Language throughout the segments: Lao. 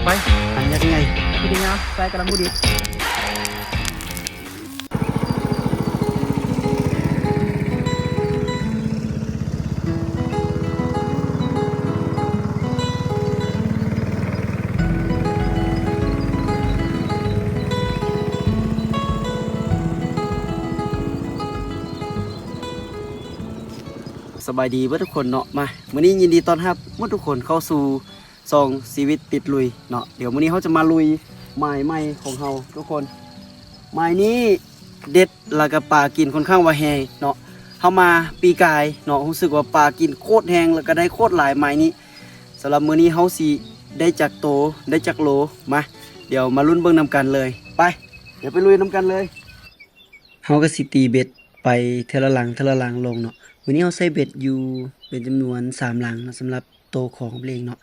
ໄປໆ ອັນຍັກໃຫຍ່ ຜູ້ດີງາມ ໃສ່ກະລຳບໍ່ດີ. ສະບາຍດີເບິດທຸກຄົນເນາະ. ມາ ມື້ນີ້ຍິນດີຕ້ອນຮັບໝົດທຸກຄົນເຂົ້າສູ່ຊ່ອງຊີວິດຕິດລຸຍເນາະ. ດຽວມື້ນີ້ເຮົາຈະມາລຸຍໝາຍໃໝ່ຂອງເຮົາທຸກຄົນ. ໝາຍນີ້ເດັດ ແລ້ວກໍປາກິນຄ່ອນຂ້າງວ່າແຮງເນາະ. ເຮົາມາປີກາຍເນາະ ຮູ້ສຶກວ່າປາກິນໂຄດແຮງ ແລ້ວກໍໄດ້ໂຄດຫຼາຍໝາຍນີ້. ສຳລັບມື້ນີ້ເຮົາຊິໄດ້ຈັກໂຕ ໄດ້ຈັກໂລ ມາ ດຽວມາລຸ້ນເບິ່ງນຳກັນເລີຍ. ໄປ ດຽວໄປລຸຍນຳກັນເລີຍ. ເຮົາກໍຊິຕີເບັດໄປເທື່ອລະຫຼັງ ເທື່ອລະຫຼັງລົງເນາະ. ມື້ນີ້ເຮົາໃສ່ເບັດຢູ່ເປັນຈຳນວນສາມຫຼັງເນາະ ສຳລັບໂຕຂອງເອງເນາະ.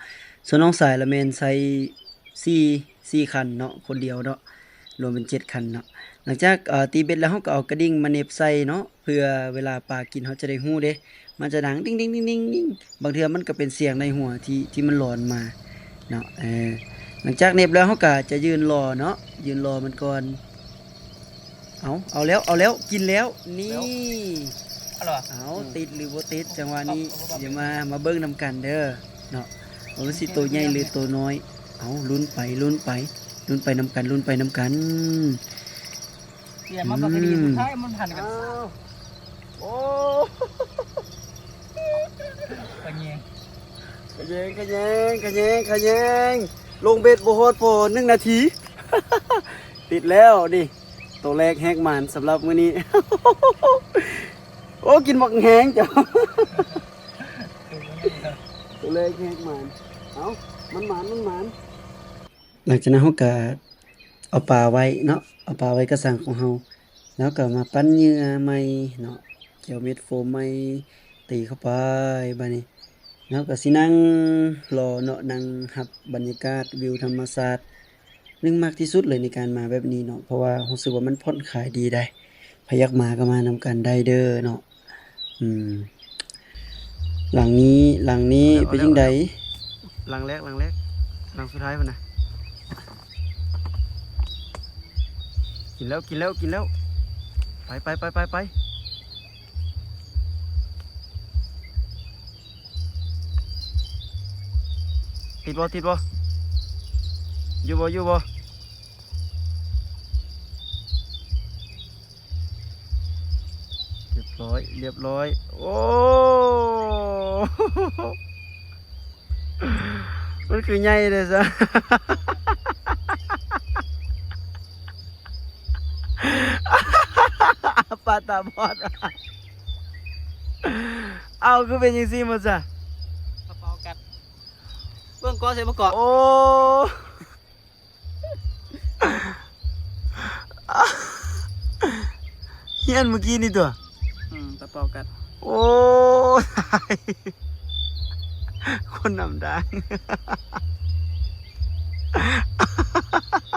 ສ່ວນນ້ອງສາຍລະແມ່ນໃສ່ສີ່ ສີ່ຄັນເນາະ ຄົນດຽວເນາະ ລວມເປັນເຈັດຄັນເນາະ. ຫຼັງຈາກ ເອີ ຕີເບັດແລ້ວ ເຮົາກໍເອົາກະດິ່ງມາເໜັບໃສ່ເນາະ ເພື່ອເວລາປາກິນເຮົາຈະໄດ້ຮູ້ເດ້ ມັນຈະດັງດິ້ງໆໆໆ. ບາງເທື່ອມັນກໍເປັນສຽງໃນຫົວທີ່ ທີ່ມັນລອນມາເນາະ. ເອີ ຫຼັງຈາກເໜັບແລ້ວ ເຮົາກໍຈະຢືນລໍເນາະ ຢືນລໍມັນກ່ອນ. ເອົາ ເອົາແລ້ວ ເອົາແລ້ວ ກິນແລ້ວ ນີ້ ເອົາ ຕິດຫຼືບໍ່ຕິດ ຈັງຫວະນີ້. ດຽວມາ ມາເບິ່ງນຳກັນເດີເນາະ ວ່າມັນຊິໂຕໃຫຍ່ຫຼືໂຕນ້ອຍ. ເອົາ ລຸ້ນໄປ ລຸ້ນໄປ ລຸ້ນໄປນຳກັນ ລຸ້ນໄປນຳກັນ. ເສຍມາບັກກະດີ ອືມ ສຸດທ້າຍມັນພັນກັນ. ໂອ້ ຂະແຍງ ຂະແຍງ ຂະແຍງ ຂະແຍງ ຂະແຍງ. ລົງເບັດບໍ່ຮອດພໍໜຶ່ງນາທີ ຕິດແລ້ວນີ້. ໂຕແລກແຮກໝານສຳລັບມື້ນີ້. ໂອ້ ກິນບັກແຮງເຈົ້າ. ໂຕແລກແຮກໝານ. ເອົ້າ ມັນໝານ ມັນໝານ. ຫຼັງຈາກນັ້ນເຮົາກະເອົາປາໄວ້ເນາະ ເອົາປາໄວ້ກະສັງຂອງເຮົາ ແລ້ວກະມາປັ້ນເຫຍື່ອໃໝ່ເນາະ ກ່ຽວເມັດໂຟມໃໝ່ ຕີເຂົ້າໄປ. ບາດນີ້ເຮົາກະຊິນັ່ງລໍເນາະ ນັ່ງຮັບບັນຍາກາດວິວທຳມະຊາດ. ໜຶ່ງມັກທີ່ສຸດເລີຍໃນການມາແບບນີ້ເນາະ ເພາະວ່າຮູ້ສຶກວ່າມັນຜ່ອນຄາຍດີໃດ໋. ໃຜຢາກມາກໍມານຳກັນໄດ້ເດີເນາະ. ອືມ ຫຼັງນີ້ ຫຼັງນີ້ເປັນຈັ່ງໃດ? ຫຼັງແລກ ຫຼັງແລກ ຫຼັງສຸດທ້າຍພຸ້ນນະ. ກິນແລ້ວ ກິນແລ້ວ ກິນແລ້ວ. ໄປ ໄປ ໄປ ໄປ ໄປ. ຕິດບໍ່ ຕິດບໍ່ ຢູ່ບໍ່ ຢູ່ບໍ່? ຮຽບຮ້ອຍ ຮຽບຮ້ອຍ. ໂອ້ ມັນຄືໃຫຍ່ເດ້ຊະ. ປາຕາບອດ. ເອົາ ຄືເປັນຈັ່ງຊີ້ໝົດຊະ? ປາເປົາກັດ. ເບິ່ງເກາະໃສ່ບໍ່ເກາະ. ໂອ້ ຮຽນມື້ກີ້ນີ້ຕົວະ. ອືມ ປາເປົາກັດ. ໂອ້ ຕາຍ ຄົນນ້ຳດ່າງ.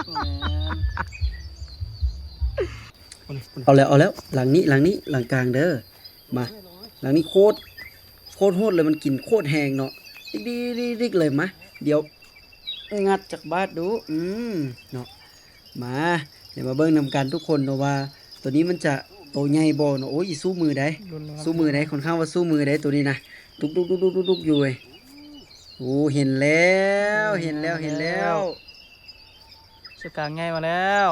ແມ່ນ. ເອົາແລ້ວ ເອົາແລ້ວ ຫຼັງນີ້ ຫຼັງນີ້ ຫຼັງກາງເດີ. ມາ ຫຼັງນີ້ໂຄດ ໂຄດໂຫດເລີຍ ມັນກິນໂຄດແຮງເນາະ ດິກໆໆໆເລີຍ. ມາ ດຽວງັດຈັກບາດດູ. ອືມ ເນາະ ມາ ດຽວມາເບິ່ງນຳກັນທຸກຄົນເນາະ ວ່າໂຕນີ້ມັນຈະໂຕໃຫຍ່ບໍ່ເນາະ. ໂອ້ຍ ສູ້ມືໃດ໋ ສູ້ມືໃດ໋ ຄ່ອນຂ້າງວ່າສູ້ມືໃດ໋ ໂຕນີ້ນະ ດຸກໆໆໆຢູ່ເວີຍ. ໂອ້ ເຫັນແລ້ວ ເຫັນແລ້ວ ເຫັນແລ້ວ. ສະກາງໃຫຍ່ມາແລ້ວ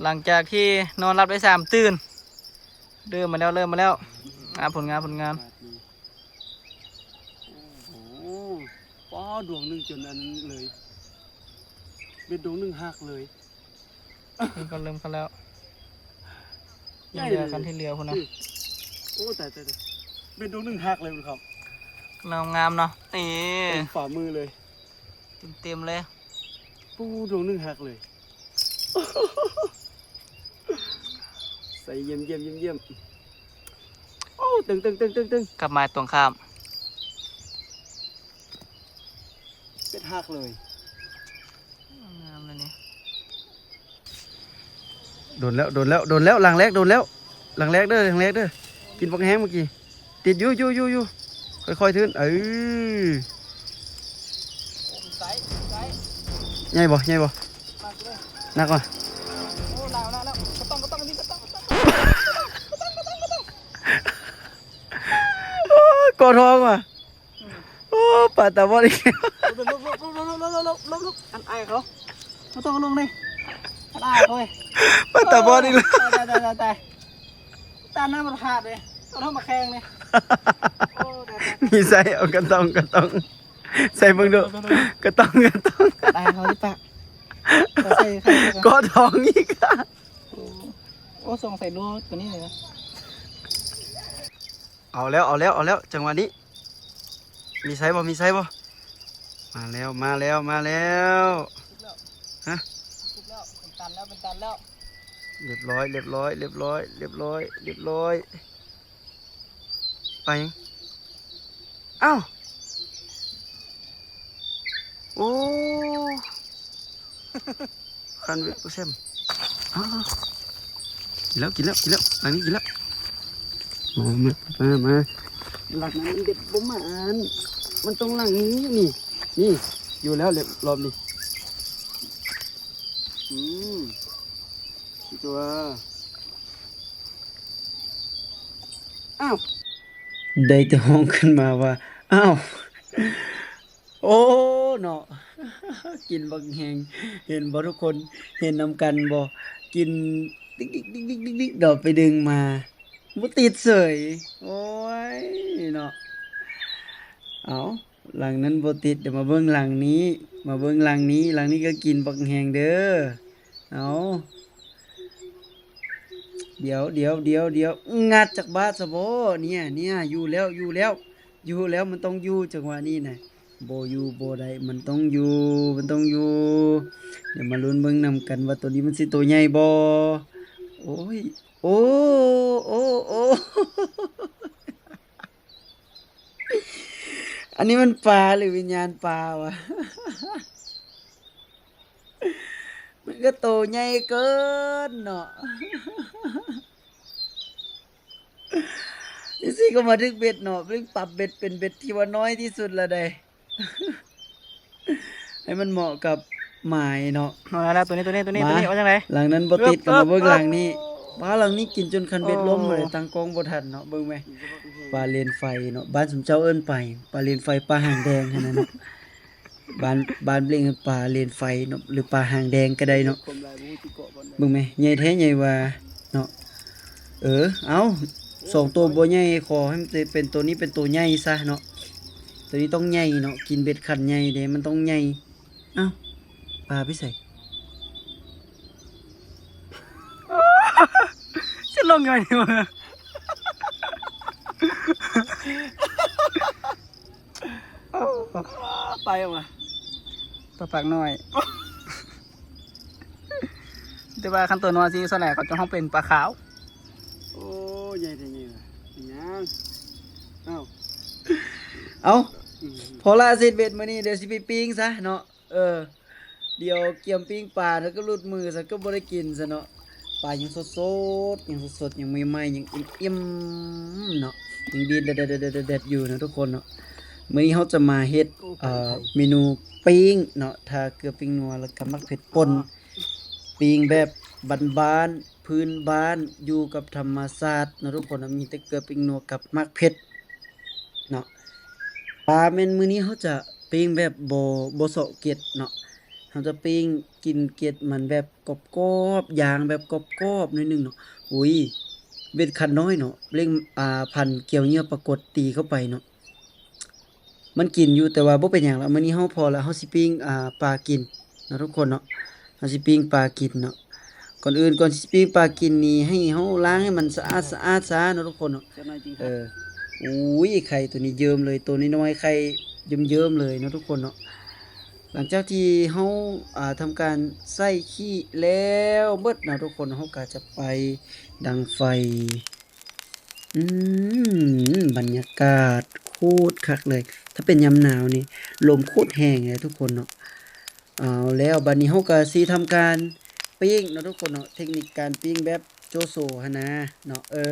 ຫຼັງຈາກທີ່ນອນຫຼັບໄດ້ສາມຕື່ນ. ເລີ່ມມາແລ້ວ ເລີ່ມມາແລ້ວ. ອ່າ ຜົນງານ ຜົນງານ. ໂອ້ໂຫ ປ້າ ດວງໜຶ່ງຈົນອັນນັ້ນເລີຍ ເບັດດວງໜຶ່ງຫັກເລີຍ. ເລີ່ມກັນ ເລີ່ມກັນແລ້ວ. ຍັງເຫຼືອຄັນທີ່ເຫຼືອພຸ້ນນະ. ໂອ້ ຕາຍໆໆ ເບັດດວງໜຶ່ງຫັກເລີຍພຸ້ນຄັບ. ງາມໆເນາະ ນີ້ ເຕັມຝ່າມືເລີຍ. ເຕັມໆເລີຍ. ປູ ດວງໜຶ່ງຫັກເລີຍ. ໃສ່ຢ້ຽມໆໆໆ. ໂອ້ ຕຶງໆໆໆໆ ກັບມາຕົງຂ້າມ. ເປັດຫັກເລີຍ. ງາມເລີຍນີ້. ໂດນແລ້ວ ໂດນແລ້ວ ໂດນແລ້ວ. ຫຼັງແລກ ໂດນແລ້ວ. ຫຼັງແລກເດີ ຫຼັງແລກເດີ. ກິນບັກແຮງເມື່ອກີ້. ຕິດຢູ່ ຢູ່ ຢູ່ ຢູ່. ຄ່ອຍໆ ທຶນ. ເອີ ໂອ້ ມັນຕ ໃຫຍ່ບໍ່? ໃຫຍ່ບໍ່? ໜັກບໍ່? ໂອ້ ລາວ ລາວ ລາວ ກະຕ້ອງ ກະຕ້ອງ ນີ້ກະຕ້ອງ ກະຕ້ອງ ກະຕ້ອງ ກະຕ້ອງ ກະຕ້ອງ ກໍທ້ອງວ່າ ອືມ ໂອ້ ປາຕາບອດອີກແລ້ວ ລົບ ລົບ ລົບ ອັນອາຍເຂົາ ບໍ່ຕ້ອງເອົາລົງນີ້ ອັນອາຍເຂົາເວີຍ ປາຕາບອດອີກແລ້ວ ຕາຍ ຕາຍ ຕາຍ ຕາຍ ຕາຍ ຕາຍ ນ້ຳມັນພາດເລີຍ ເອົາລົງມາແຂ່ງນີ້ ໂອ້ ຕາຍ ຕາຍ ຕາຍ ມີໃສ່ ເອົາກະຕ້ອງ ກະຕ້ອງ ໃສ່ເບິ່ງດູ ກະຕ້ອງ ກະຕ້ອງ ຕາຍເຂົາທີ່ປາກ ເຂົາໃສ່ ເຂົາໃສ່ ກໍທ້ອງອີກ ໂອ້ ໂອ້ ສົງໄສດູໂຕນີ້ເລີຍ ເອົາແລ້ວ ເອົາແລ້ວ ເອົາແລ້ວ ຈັງຫວະນີ້ ມີໃສ່ບໍ່? ມີໃສ່ບໍ່? ມາແລ້ວ ມາແລ້ວ ມາແລ້ວ ຮະ ເປັນຕັນແລ້ວ ເປັນຕັນແລ້ວ ລຽບຮ້ອຍ ລຽບຮ້ອຍ ລຽບຮ້ອຍ ລຽບຮ້ອຍ ລຽບຮ້ອຍ ປາຫຍັງ? ອ້າວ ໂອ້ ຄັນເວັດບໍ່ແຊມ ອ້າວ ກິນແລ້ວ ກິນແລ້ວ ກິນແລ້ວ ຫຼັງນີ້ກິນແລ້ວ ມາ ມາ ມາ ມາ ຫຼັງນັ້ນມັນເດັດບໍ່ມາອັນ ມັນຕ້ອງຫຼັງນີ້ ນີ້ ນີ້ ຢູ່ແລ້ວ ລຽບ ລອບນີ້ ອືມ ຕົວ ອ້າວ ໄດ້ແຕ່ຮ້ອງຂຶ້ນມາວ່າ ອ້າວ ໂອ້ ເນາະ ກິນບັກແຮງ ເຫັນບໍ່ທຸກຄົນ ເຫັນນຳກັນບໍ່ ກິນດິກໆໆໆໆ ເນາະ ໄປດຶງມາ ບໍ່ຕິດເສີຍ ໂອ້ຍ ເນາະ ເອົາ ຫຼັງນັ້ນບໍ່ຕິດ ດຽວມາເບິ່ງຫຼັງນີ້ ມາເບິ່ງຫຼັງນີ້ ຫຼັງນີ້ກໍກິນບັກແຮງເດີ້ ເອົາ ດຽວ ດຽວ ດຽວ ດຽວ ງັດຈັກບາດຊະບໍ ເນຍ ເນຍ ຢູ່ແລ້ວ ຢູ່ແລ້ວ ຢູ່ແລ້ວ ມັນຕ້ອງຢູ່ ຈັງຫວະນີ້ນະ ບໍ່ຢູ່ບໍ່ໄດ້ ມັນຕ້ອງຢູ່ ມັນຕ້ອງຢູ່ ດຽວມາລຸ້ນເບິ່ງນຳກັນວ່າໂຕນີ້ມັນຊິໂຕໃຫຍ່ບໍ່ ໂອ້ຍ ໂອ້ ໂອ້ ໂອ້ ອັນນີ້ມັນປາ ຫຼື ວິນຍານປາວະ ມັນກໍໂຕໃຫຍ່ເກີນເນາະ ຈັ່ງຊີ້ກໍມາຖືກເບັດເນາະ ເພິ່ງປັບເບັດເປັນເບັດທີ່ວ່ານ້ອຍທີ່ສຸດລະໃດ ໃຫ້ມັນເໝາະກັບໝາຍເນາະ ເອົາແລ້ວ ໂຕນີ້ ໂຕນີ້ ໂຕນີ້ ມາ ໂຕນີ້ ເອົາຈັ່ງໃດ ຫຼັງນັ້ນບໍ່ຕິດ ເອີບ ກໍມາເບິ່ງ ເອີບ ຫຼັງນີ້ ປາ ຫຼັງນີ້ກິນຈົນຄັນເບັດລົ້ມເລີຍ ເອີ ຕັ້ງກ້ອງບໍ່ທັນເນາະ ເບິ່ງແມ ປາເລນໄຟເນາະ ບ້ານຊຸມເຈົ້າເອີ້ນປາຫຍັງ ປາເລນໄຟ ປາຫາງແດງຫັ້ນນະເນາະ ບ້ານ ບ້ານເບງ ປາເລນໄຟເນາະ ຫຼື ປາຫາງແດງກໍໄດ້ເນາະ ເບິ່ງແມ ໃຫຍ່ແທ້ໃຫຍ່ວ່າເນາະ ເອີ ເອົ້າ ສອງໂຕບໍ່ໃຫຍ່ ຂໍໃຫ້ມັນເປັນໂຕນີ້ເປັນໂຕໃຫຍ່ຊະເນາະ ໂຕນີ້ຕ້ອງໃຫຍ່ເນາະ ກິນເບັດຂັນໃຫຍ່ເດ້ ມັນຕ້ອງໃຫຍ່ ອ້າວ ປາໄປໃສ? ຊິລົງຢູ່ນີ້ ໄປອອກມາ ປາປາກນ້ອຍ ແຕ່ວ່າຄັນໂຕນ້ອຍຊິສ່ວນຫຼາຍເຂົາຈະຮ້ອງເປັນປາຂາວ ໂອ້ ໃຫຍ່ແທ້ໃຫຍ່ຫວາ ເປັນຫຍັງ? ເອົ້າ ເອົ້າ ອືມ ພໍລະ ເສັດເບັດມື້ນີ້ ດຽວຊິໄປປີ້ງຊະເນາະ ເອີ ດຽວກຽມປີ້ງປາ ແລ້ວກໍຫຼຸດມືຊະ ກໍບໍ່ໄດ້ກິນຊະເນາະ ປາຍັງສົດໆ ຍັງສົດໆ ຍັງໃໝ່ໆ ຍັງອີ່ມໆ ເນາະ ຍັງດີດແດດໆ ຢູ່ເນາະທຸກຄົນເນາະ ມື້ນີ້ເຮົາຈະມາເຮັດ ໂອ້ ເອີ ເມນູປີ້ງເນາະ ຖ້າເກືອປີ້ງນົວ ແລ້ວກໍໝາກເຜັດປົ່ນ ປີ້ງແບບບ້ານໆ ພື້ນບ້ານ ຢູ່ກັບທຳມະຊາດເນາະທຸກຄົນເນາະ ມີແຕ່ເກືອປີ້ງນົວກັບໝາກເຜັດເນາະ ປາແມ່ນມື້ນີ້ເຮົາຈະປີ້ງແບບບໍ່ ບໍ່ເຊາະເກັດເນາະ ເຮົາຈະປີ້ງກິນເກັດມັນແບບກອບໆ ຢ່າງແບບກອບໆ ໜ້ອຍໜຶ່ງເນາະ ໂອ້ຍ ເບັດຄັນນ້ອຍເນາະ ເລັ່ງ ອ່າ ພັນກ່ຽວເຫຍື່ອປາກົດຕີເຂົ້າໄປເນາະ ມັນກິນຢູ່ ແຕ່ວ່າບໍ່ເປັນຫຍັງລະ ມື້ນີ້ເຮົາພໍລະ ເຮົາຊິປີ້ງ ອ່າ ປາກິນເນາະທຸກຄົນເນາະ ເຮົາຊິປີ້ງປາກິນເນາະ ກ່ອນອື່ນ ກ່ອນຊິປີ້ງປາກິນນີ້ ໃຫ້ເຮົາລ້າງໃຫ້ມັນສະອາດ ສະອາດຊະເນາະທຸກຄົນເນາະ ເອີ ໂອ້ຍ ໄຂ່ໂຕນີ້ເຍິ້ມເລີຍ ໂຕນ້ອຍໆ ໄຂ່ເຍິ້ມໆ ເລີຍເນາະທຸກຄົນເນາະ ຫຼັງຈາກທີ່ເຮົາ ອ່າ ທຳການໃສ່ຂີ້ແລ້ວເບິດເນາະທຸກຄົນ ເຮົາກໍຈະໄປດັງໄຟ ອືມ ບັນຍາກາດໂຄດຄັກເລີຍ ຖ້າເປັນຍາມໜາວນີ້ ລົມໂຄດແຮງເລີຍທຸກຄົນເນາະ ເອົາແລ້ວ ບາດນີ້ເຮົາກໍຊິທຳການປີ້ງເນາະທຸກຄົນເນາະ ເທັກນິກການປີ້ງແບບໂຈໂສຫັ້ນນາເນາະ ເອີ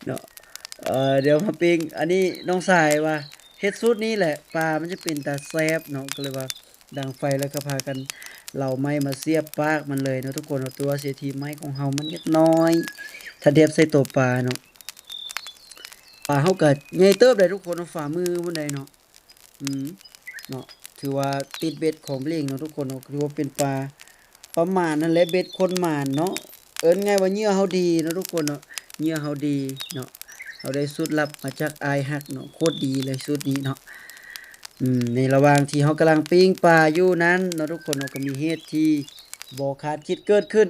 ເນາະ ເອີ ດຽວມາປີ້ງ ອັນນີ້ນ້ອງຊາຍວ່າເຮັດສູດນີ້ແຫຼະ ປາມັນຈະເປັນຕາແຊບເນາະ ກໍເລີຍວ່າ ດັງໄຟ ແລ້ວກໍພາກັນເອົາໄມ້ມາສຽບປາກມັນເລີຍເນາະທຸກຄົນເນາະ. ແຕ່ວ່າເສດຖີໄມ້ຂອງເຮົາມັນຍັງນ້ອຍ ຖ້າທຽບໃສ່ໂຕປາເນາະ ປາເຮົາກໍໃຫຍ່ເຕີບໄດ໋ທຸກຄົນເນາະ ຝ່າມືພຸ້ນໃດເນາະ. ອືມ ເນາະ ຖືວ່າຕິດເບັດຂອງເບງເນາະທຸກຄົນເນາະ ຖືວ່າເປັນປາ ປາໝານຫັ້ນແຫຼະ ເບັດຄົນໝານເນາະ. ເອີ້ນງ່າຍວ່າເຫຍື່ອເຮົາດີເນາະທຸກຄົນເນາະ ເຫຍື່ອເຮົາດີເນາະ. ເຮົາໄດ້ສູດລັບມາຈາກອ້າຍຮັກເນາະ ໂຄດດີເລີຍສູດນີ້ເນາະ. ອືມ ໃນລະຫວ່າງທີ່ເຮົາກຳລັງປີ້ງປາຢູ່ນັ້ນເນາະທຸກຄົນເນາະ ກໍມີເຫດທີ່ບໍ່ຄາດຄິດເກີດຂຶ້ນ.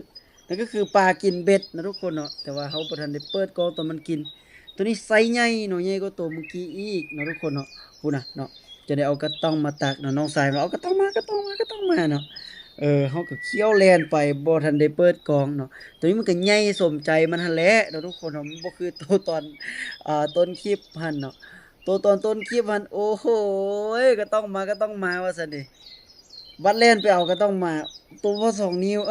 ນັ້ນກໍຄືປາກິນເບັດເນາະທຸກຄົນເນາະ ແຕ່ວ່າເຮົາບໍ່ທັນໄດ້ເປີດກ້ອງຕອນມັນກິນ. ໂຕນີ້ໄຊໃຫຍ່ເນາະ ໃຫຍ່ກວ່າໂຕມື້ກີ້ອີກເນາະທຸກຄົນເນາະ. ພຸ້ນນະເນາະ ຈະໄດ້ເອົາກະຕ່ອງມາຕັກເນາະ ນ້ອງຊາຍວ່າ ເອົາກະຕ່ອງມາ ກະຕ່ອງມາ ກະຕ່ອງມາເນາະ. ເອີ ເຮົາກໍຂ້ຽວແລ່ນໄປ ບໍ່ທັນໄດ້ເປີດກ້ອງເນາະ. ໂຕນີ້ມັນກໍໃຫຍ່ສົມໃຈມັນຫັ້ນແຫຼະເນາະທຸກຄົນເນາະ ມັນບໍ່ຄືໂຕຕອນ ອ່າ ຕົ້ນຄລິບຫັ້ນເນາະ. ໂຕຕອນຕົ້ນຄລິບຫັ້ນ ໂອ້ໂຫຍ ກະຕ້ອງມາ ກະຕ້ອງມາ ວ່າຊັ້ນເດ. ບັດແລ່ນໄປເອົາກະຕ້ອງມາ ໂຕພໍສອງນິ້ວ.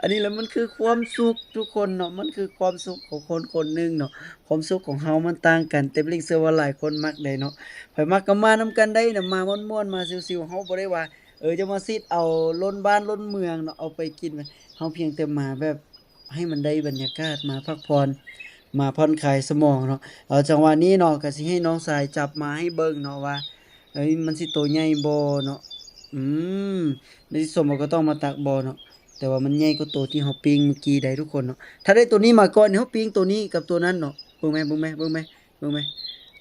ອັນນີ້ແຫຼະມັນຄືຄວາມສຸກທຸກຄົນເນາະ ມັນຄືຄວາມສຸກຂອງຄົນຄົນໜຶ່ງເນາະ. ຄວາມສຸກຂອງເຮົາມັນຕ່າງກັນ ແຕ່ເບງເຊື່ອວ່າຫຼາຍຄົນມັກໄດ໋ເນາະ. ໃຜມັກກໍມານຳກັນໄດ້ນະ ມາມ່ວນໆ ມາຊິວໆ. ເຮົາບໍ່ໄດ້ວ່າ ເອີ ຈະມາຊິດເອົາລົ້ນບ້ານລົ້ນເມືອງເນາະ ເອົາໄປກິນ. ເຮົາພຽງແຕ່ມາແບບ ໃຫ້ມັນໄດ້ບັນຍາກາດ ມາພັກຜ່ອນ ມາຜ່ອນຄາຍສະໝອງເນາະ. ເອົາ ຈັງຫວະນີ້ເນາະ ກະຊິໃຫ້ນ້ອງຊາຍຈັບມາໃຫ້ເບິ່ງເນາະວ່າ ເອີຍ ມັນຊິໂຕໃຫຍ່ບໍ່ເນາະ. ອືມ ມັນຊິສົມເອົາກະຕ້ອງມາຕັກບໍ່ເນາະ. ແຕ່ວ່າມັນໃຫຍ່ກວ່າໂຕທີ່ເຮົາປີ້ງມື້ກີ້ໄດ໋ທຸກຄົນເນາະ. ຖ້າໄດ້ໂຕນີ້ມາກ່ອນ ເຮົາປີ້ງໂຕນີ້ກັບໂຕນັ້ນເນາະ. ເບິ່ງແມ ເບິ່ງແມ ເບິ່ງແມ ເບິ່ງແມ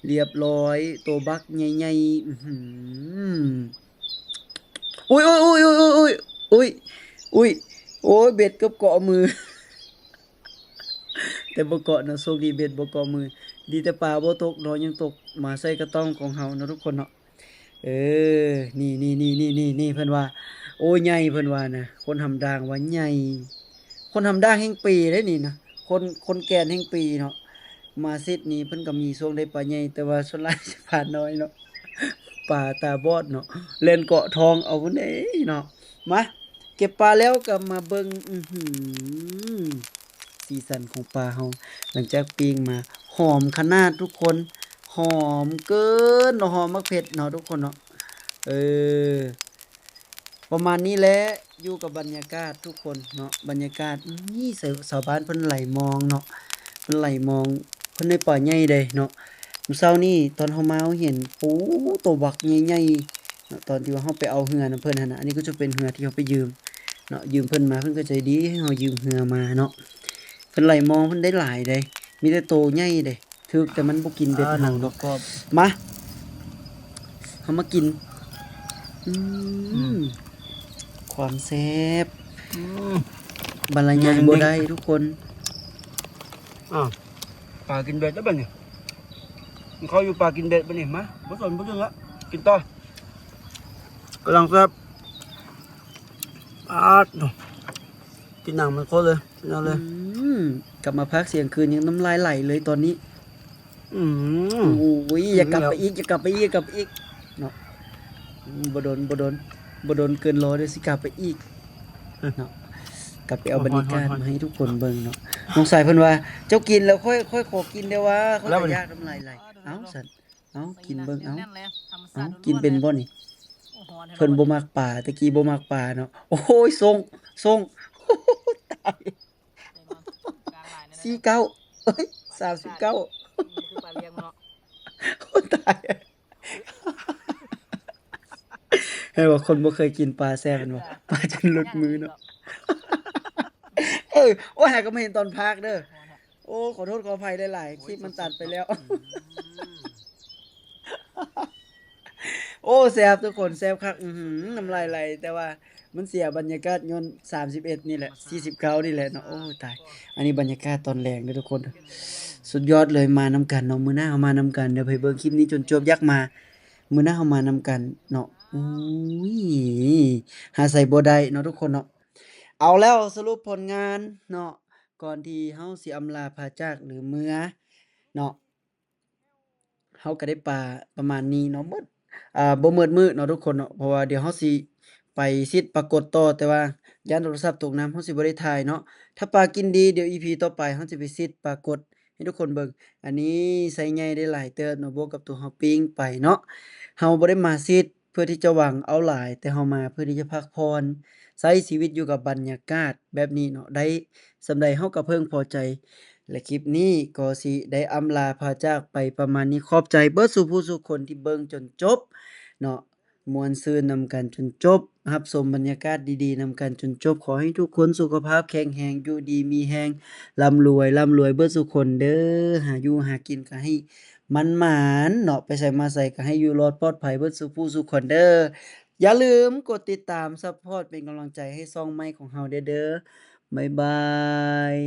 ລຽບຮ້ອຍ ໂຕບັກໃຫຍ່ໆ. ອືຫື ໂອ້ຍ ໂອ້ຍ ໂອ້ຍ ໂອ້ຍ ໂອ້ຍ ໂອ້ຍ ໂອ້ຍ ເບັດເກືອບເກາະມື ແຕ່ບໍ່ເກາະເນາະ ໂຊກດີເບັດບໍ່ເກາະມື. ດີແຕ່ປາບໍ່ຕົກເນາະ ຍັງຕົກມາໃສ່ກະຕ້ອງຂອງເຮົາເນາະທຸກຄົນເນາະ. ເອີ ນີ້ໆໆໆ ເພິ່ນວ່າ ໂອ້ ໃຫຍ່ ເພິ່ນວ່ານະ. ຄົນຫຳດາງວ່າໃຫຍ່ ຄົນຫຳດາງແຫ່ງປີເດ້ນີ້ນະ ຄົນ ຄົນແກ່ນແຫ່ງປີເນາະ. ມາເສັດນີ້ເພິ່ນກໍມີຊ່ວງໄດ້ປາໃຫຍ່ ແຕ່ວ່າສ່ວນຫຼາຍຈະປານ້ອຍເນາະ ປາຕາບອດເນາະ ແລ່ນເກາະທ້ອງເອົາພຸ້ນເດ້ເນາະ. ມາເກັບປາແລ້ວກໍມາເບິ່ງ ອືຫື ສີສັນຂອງປາເຮົາ ຫຼັງຈາກປີ້ງມາ ຫອມຂະໜາດທຸກຄົນ ຫອມເກີນເນາະ ຫອມໝາກເຜັດເນາະທຸກຄົນເນາະ. ເອີ ປະມານນີ້ແຫຼະ ຢູ່ກັບບັນຍາກາດທຸກຄົນເນາະ ບັນຍາກາດນີ້ ຊາວ ຊາວບ້ານເພິ່ນໄຫຼມອງເນາະ ເພິ່ນໄຫຼມອງ ເພິ່ນໄດ້ປາໃຫຍ່ເດ້ເນາະ. ມື້ເຊົ້ານີ້ຕອນເຮົາມາເຮົາເຫັນ ໂອ້ ໂຕບັກໃຫຍ່ໆເນາະ ຕອນທີ່ວ່າເຮົາໄປເອົາເຮືອນຳເພິ່ນຫັ້ນນະ. ອັນນີ້ກໍຈະເປັນເຮືອທີ່ເຮົາໄປຢືມເນາະ ຢືມເພິ່ນມາ ເພິ່ນກໍໃຈດີໃຫ້ເຮົາຢືມເຮືອມາເນາະ. ເພິ່ນໄຫຼມອງ ເພິ່ນໄດ້ຫຼາຍເດ້ ມີແຕ່ໂຕໃຫຍ່ເດ້. ຖືກແຕ່ມັນບໍ່ກິນເບັດເຮົາເນາະ. ມາ ເຮົາມາກິນ ອືມ ຄວາມແຊບ ອືມ ບັນລະຍາຍບໍ່ໄດ້ທຸກຄົນ. ອ້າວ ປາກິນເບັດແລ້ວບັດນີ້ ເຂົ້າຢູ່ປາກິນເບັດບັດນີ້. ມາ ບໍ່ສົນບໍ່ເຖິງລະ ກິນຕໍ່ ກຳລັງແຊບ. ປາດ ກິນໜັງມັນໂຄດເລີຍ ກິນເອົາເລີຍ. ອືມ ກັບມາພາກສຽງຄືນຍັງນ້ຳລາຍໄຫຼເລີຍຕອນນີ້. ອືມ ໂອ້ຍ ຢາກກັບໄປອີກ ຢາກກັບໄປອີກ ຢາກກັບໄປອີກເນາະ. ອືມ ບໍ່ດົນ ບໍ່ດົນ ບໍ່ດົນເກີນລໍເດີ ຊິກັບໄປອີກເນາະ. ກັບໄປເອົາບັນຍາກາດມາໃຫ້ທຸກຄົນເບິ່ງເນາະ. ນ້ອງຊາຍເພິ່ນວ່າ ເຈົ້າກິນແລ້ວ ຂ້ອຍ ຂ້ອຍຂໍກິນແດ່ວ່າ ຂ້ອຍກໍຢາກ ນ້ຳລາຍໄຫຼ. ເອົ້າ ຊັ້ນ ເອົ້າ ກິນເບິ່ງ ເອົ້າ ເອົ້າ ກິນເປັນບໍ່ນີ້? ໂອ້ ຮ້ອນແທ້ ເພິ່ນບໍ່ມັກປາ ແຕ່ກີ້ບໍ່ມັກປາເນາະ. ໂອ້ຍ ສົ່ງ ສົ່ງ ຕາຍ ສີ່ເກົ້າ ເອີຍ ສາມສິບເກົ້າ ຄືປາລ້ຽງເນາະ. ໂອ້ ຕາຍ ເຫັນບໍ່ ຄົນບໍ່ເຄີຍກິນປາແຊບແມ່ນບໍ່? ປາຈົນຫຼຸດມືເນາະ. ເອີ ໂອ້ຍ ຫາກໍມາເຫັນຕອນພາກເດີ. ໂອ້ ຂໍໂທດຂໍອະໄພຫຼາຍໆ ຄລິບມັນຕັດໄປແລ້ວ. ໂອ້ ແຊບທຸກຄົນ ແຊບຄັກ ອືຫື ນ້ຳລາຍໄຫຼ ແຕ່ວ່າມັນເສຍບັນຍາກາດຍ້ອນສາມສິບເອັດນີ້ແຫຼະ ສີ່ສິບເກົ້ານີ້ແຫຼະເນາະ. ໂອ້ ຕາຍ ອັນນີ້ບັນຍາກາດຕອນແລງເດີທຸກຄົນ ສຸດຍອດເລີຍ. ມານຳກັນເນາະ ມື້ໜ້າເຮົາມານຳກັນ ດຽວໃຫ້ເບິ່ງຄລິບນີ້ຈົນຈົບ ຢາກມາ ມື້ໜ້າເຮົາມານຳກັນເນາະ. ໂອ້ຍ ຫາໃສບໍ່ໄດ້ເນາະທຸກຄົນເນາະ. ເອົາແລ້ວ ສະຫຼຸບຜົນງານເນາະ ກ່ອນທີ່ເຮົາຊິອຳລາພາຈາກ ຫຼື ເມືອເນາະ ເຮົາກໍໄດ້ປາປະມານນີ້ເນາະ ໝົດ ອ່າ ບໍ່ໝົດມື້ເນາະທຸກຄົນເນາະ ເພາະວ່າດຽວເຮົາຊິໄປຊິດປາກົດຕໍ່ ແຕ່ວ່າຢ້ານໂທລະສັບຕົກນ້ຳ ເຮົາຊິບໍ່ໄດ້ຖ່າຍເນາະ. ຖ້າປາກິນດີ ດຽວອີພີຕໍ່ໄປເຮົາຊິໄປຊິດປາກົດ ໃຫ້ທຸກຄົນເບິ່ງ. ອັນນີ້ໄຊໃຫຍ່ໄດ້ຫຼາຍເຕີບເນາະ, ບວກກັບຕົວເຮົາປີ້ງໄປເນາະ. ເຮົາບໍ່ໄດ້ມາຊິດເພື່ອທີ່ຈະຫວັງເອົາຫຼາຍ, ແຕ່ເຮົາມາເພື່ອທີ່ຈະພັກຜ່ອນ, ໃຊ້ຊີວິດຢູ່ກັບບັນຍາກາດແບບນີ້ເນາະ, ໄດ້ສ່ຳໃດເຮົາກໍເພິ່ງພໍໃຈ. ແລະ ຄລິບນີ້ກໍຊິໄດ້ອຳລາພາຈາກໄປປະມານນີ້. ຂອບໃຈເບິດສູ່ຜູ້ສູ່ຄົນທີ່ເບິ່ງຈົນຈົບເນາະ. ມ່ວນຊື່ນນຳກັນຈົນຈົບ, ຮັບຊົມບັນຍາກາດດີໆນຳກັນຈົນຈົບ. ຂໍໃຫ້ທຸກຄົນສຸຂະພາບແຂງແຮງ, ຢູ່ດີມີແຮງ, ລ່ຳລວຍ, ລ່ຳລວຍເບິດສູ່ຄົນເດີ້. ຫາຢູ່ຫາກິນກໍໃຫ້ໝານໆເນາະ, ໄປໃສມາໃສກໍໃຫ້ຢູ່ລອດປອດໄພເບິດສູ່ຜູ້ສູ່ຄົນເດີ້. ຢ່າລືມກົດຕິດຕາມ ຊັບພອດ ເປັນກຳລັງໃຈໃຫ້ຊ່ອງໃໝ່ຂອງເຮົາແດ່ເດີ້. ບາຍບາຍ.